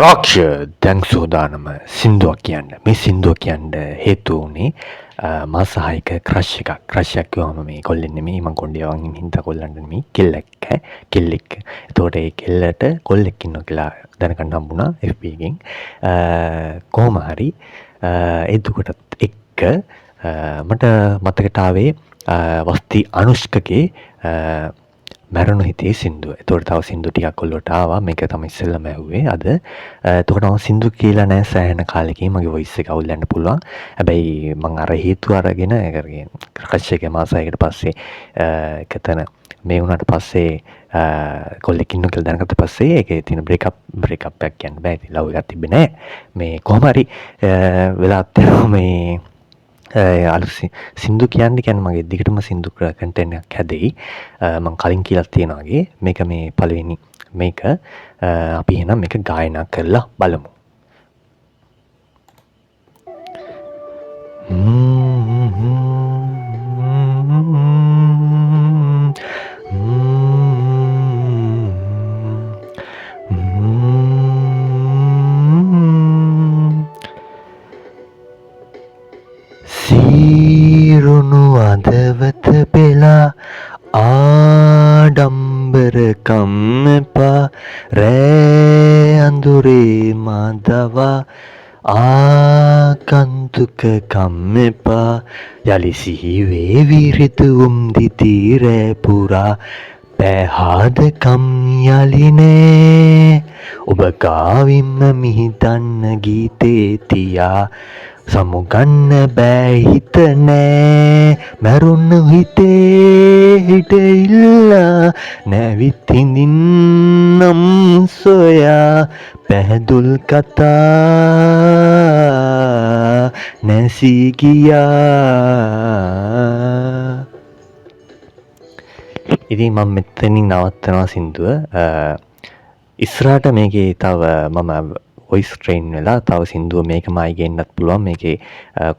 රාක්ෂ, දැන් සූදානම සින්දුවක් කියන්න. මේ සින්දුව කියන්න හේතුව වුණේ මා සහායක ක්‍රෂ් එකක්. ක්‍රෂ් එකක් කිව්වම මේ කොල්ලෙක් නෙමෙයි, මං කොණ්ඩේ යවන් ඉන්න හින්දා කොල්ලන්ට නෙමෙයි, කෙල්ලෙක් ඈ කෙල්ලෙක්. එතකොට ඒ කෙල්ලට කොල්ලෙක් ඉන්නවා කියලා දැනගන්න හම්බුණා FB එකෙන්. කොහොම හරි ඒ දුකටත් එක්ක මට මතකට ආවේ වස්ති අනුෂ්කගේ මැරුණු හිතේ සින්දුව. එතකොට තව සින්දු ටිකක් ඔල්ලුවට ආවා. මේක තමයි ඉස්සෙල්ලම ඇහුවේ අද. එතකොට මම සින්දු කියලා නෑ සෑහෙන කාලෙකින්, මගේ වොයිස් එක අවුල් යන්න පුළුවන්. හැබැයි මං අර හේතු අරගෙන ඒ කියන්නේ ක්‍රෂ් එක මාස 6කට පස්සේ එක තැන මේ වුණාට පස්සේ, කොල්ලෙක් ඉන්නවා කියලා දැනගත්ත පස්සේ, ඒකේ තියෙන බ්‍රේක් අප් එකක් කියන්න බෑ. ඉතින් ලව් එකක් තිබ්බේ නෑ. මේ කොහොම හරි වෙලාත් යනවා. මේ අලුත් සින්දු කියන්නේ කියන්නේ මගේ දිගටම සින්දු කන්ටෙන්ට් එකක් හැදෙයි. මං කලින් කියලා තියෙනවා වගේ මේක මේ පළවෙනි මේක. අපි එහෙනම් මේක ගායනා කරලා බලමු. සීරුණු අදවත පෙලා ආඩම්බරකම් එපා, රෑ අඳුරේ මදවා ආගන්තුකකම් එපා, යලි සිහි වේවි රිදුම් දිදී රෑ පුරා, පැහාදකම් යලි නෑ, ඔබ ගාවින්ම මිහිදන්න ගීතේ තියා සමුගන්න බෑ හිත නෑ, මැරුණු හිතේ හිට ඉල්ලා නැවිත් හිඳින්නම් සොයා, පැහැදුල් කතා නැසී ගියා. ඉතින් මම මෙතනින් නවත්තනවා සින්දුව. ඉස්සරහට මේකේ තව මම වොයිස් ට්‍රේන් වෙලා තව සින්දුව මේකම ආයි ගේන්නත් පුළුවන්. මේකේ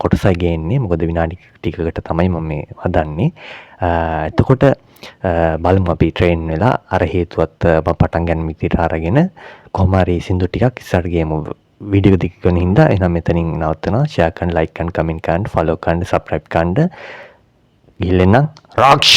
කොටසයි ගේන්නේ. මොකද විනාඩි ටිකකට තමයි මම මේ හදන්නේ. එතකොට බලමු අපි ට්‍රේන් වෙලා අර හේතුවත් මම පටන් ගන්න විදිහට අරගෙන කොහොම හරි සින්දු ටිකක් ඉස්සරහට ගේමු. වීඩියෝ එක දිග වෙන හින්දා එහෙනම් මෙතනින් නවත්තනවා. ෂෙයා කරන්න, ලයික් කරන්න, කමෙන්ට් කරන්න, ෆලෝ කරන්න, සබ්ස්ක්‍රයිබ් කරන්න. ගිහින් එන්නම්. රාක්ෂ.